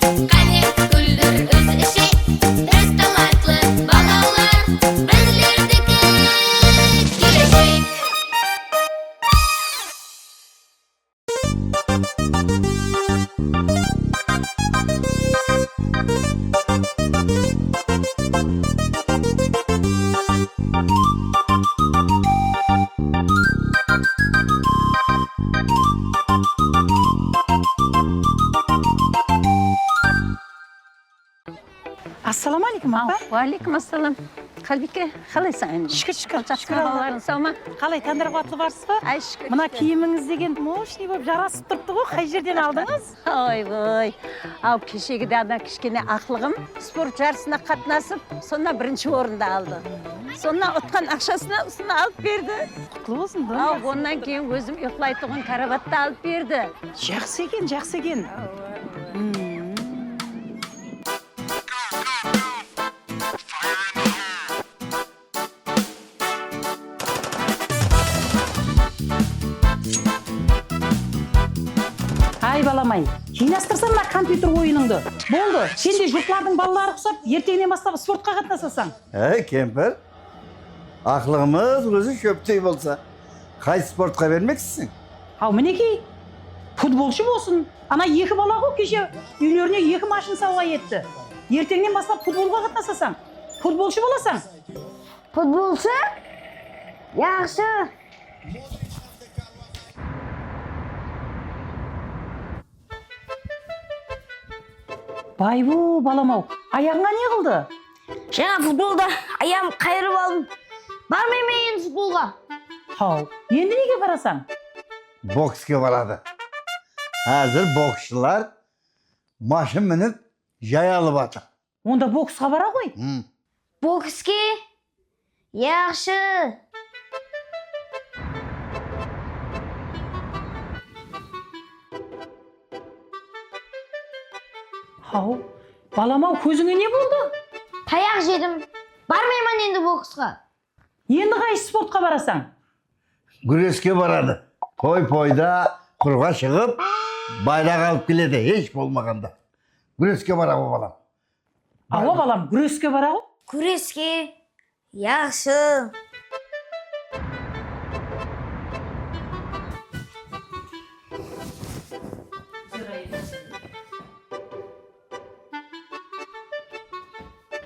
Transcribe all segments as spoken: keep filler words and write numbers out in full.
Qáne, gúldir úz ishek, biz talantlı balalar, bizlerdiki keleshek. Assalawma aleykum, apa. Wa aleykum assalam. Qálbiyke, qalaysań endi? Shúkir, shúkir. Jaqsı ma, balalarıń saw ma? Qalay, tándiraqıwatlı barsız ba? Ay, shúkir. Mına kiyimińiz degen moshniy bolıp jarasıp turıptı ǵoy, qay jerden aldıńız? Oy, oy. Aw, keshegide ana kishkene aqlıǵım sport jarısına qatnasıp, sonda birinshi orındı aldı. Sonda utqan aqshasına usını alıp berdi. Qutlı bolsın, dona. Aw, onnan keyin ózim uyıqlaytuǵın karovattı alıp berdi. Jaqsı eken, jaqsı eken. Ay, balam-ay, jıynastırsa mına kompyuter oyınıńdı. Boldı, sen de jurtlardıń balaları qusap, erteńnen baslap sportqa qatnasasań. Ey, kempir, aqlıǵımız ózi shóptey bolsa, qay sportqa bermeksizseń? Haw, minekey, futbolshı bolsın. Ana eki bala ǵo keshe úylerine eki mashın sawǵa etti. Erteńnen baslap futbolǵa qatnasasań. Futbolshı bolasań. Futbolshı? Jaqsı. Baybu, balam-aw, ayaǵıńa ne qıldı? Jańa futbolda ayaǵım qayırıp aldım. Barmayman endi futbolǵa. Haw, endi nege barasań? Bokske baradı. Házir boksshılar mashın minip jay alıp atır. Onda boksqa bara ǵoy. Bokske? Jaqsı. Haw, balam-aw, kózińe ne boldı? Tayaq jedim. Barmayman endi boksqa. Endi qaysı sportqa barasań? Gúreske baradı. Toy-poyda qurǵa shıǵıp, bayraq alıp keledi, hesh bolmaǵanda. Gúreske bara ǵo, balam. Awa, balam, gúreske bara ǵo. Gúreske? Jaqsı.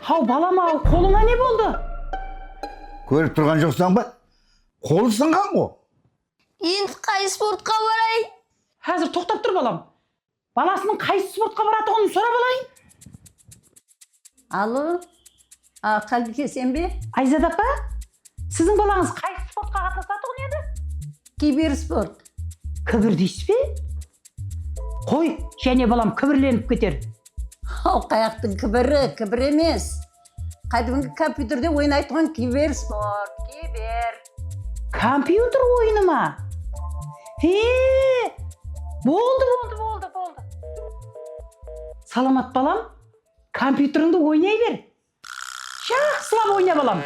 Haw, balam-aw, qolıńa ne boldı? Kórip turǵan joqsań ba? Qolı sınǵan ǵo. Endi qaysı sportqa barayın? Házir toqtap tur, balam. Balasınıń qaysı sportqa baratuǵının sorap alayın. Allo. A, Qálbiyke, sen be? Ayzat apa, siziń balańız qaysı sportqa qatnasatuǵın edi? Kibersport. Kibir deysiz be? Qoy, jáne balam kibirlenip keter. Haw, qayaqtıń kibiri, kibir emes. Qádimgi kompyuterde oynaytuǵın kibersport, kiber. Kompyuter oyını ma? He, boldı, boldı, boldı, boldı. Salamat, balam, kompyuterińdi oynay ber. Jaqsılap oyna, balam.